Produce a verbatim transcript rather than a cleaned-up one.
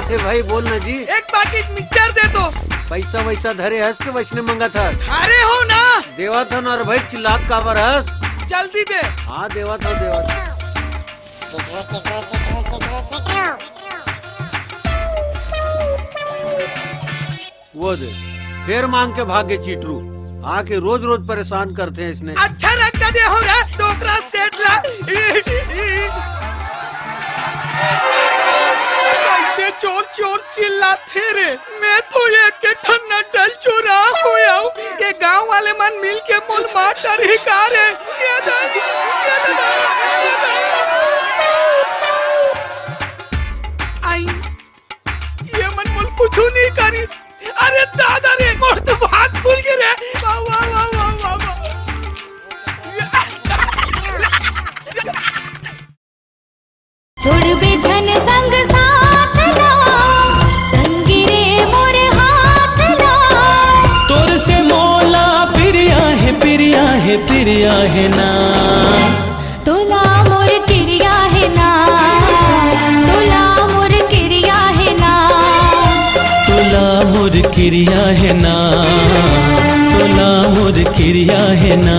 थे भाई, बोल ना जी। एक बाटी मिक्सचर दे दो। पैसा वैसा धरे हस के वैसने मंगत हस? अरे हो ना। देवत हो ना रे भाई, चिल्लात काबर हस? जल्दी दे। हाँ, देवत हो, देवत हो। वो दे, फेर मांग के भागे चीटरू। आके रोज रोज परेशान करथे इसने। अच्छा रख दे हो रे डोकरा सेठ ला। कैसे चोर चोर चिल्लाथे रे। मैं तो एक के ठन नटल चोरा होयाऊ। ये गांव वाले मन मिल के मोल मार डरही का रे। ये दाई, ये दादा, ये दाई। आई, ये मन मोल कुछू नहीं करिस। अरे दादा रे, मोर तो भाग खुल गे रे। वाह, वाह, वाह। छोड़बे झन संग साथ ला, संगी रे मोर हाथ ला। तोर से मोला पिरिया हे, पिरिया हे, पिरिया हे ना। तोला मोर किरिया हे ना, तोला मोर किरिया हे ना। तोला मोर किरिया हे ना, तोला मोर किरिया हे ना।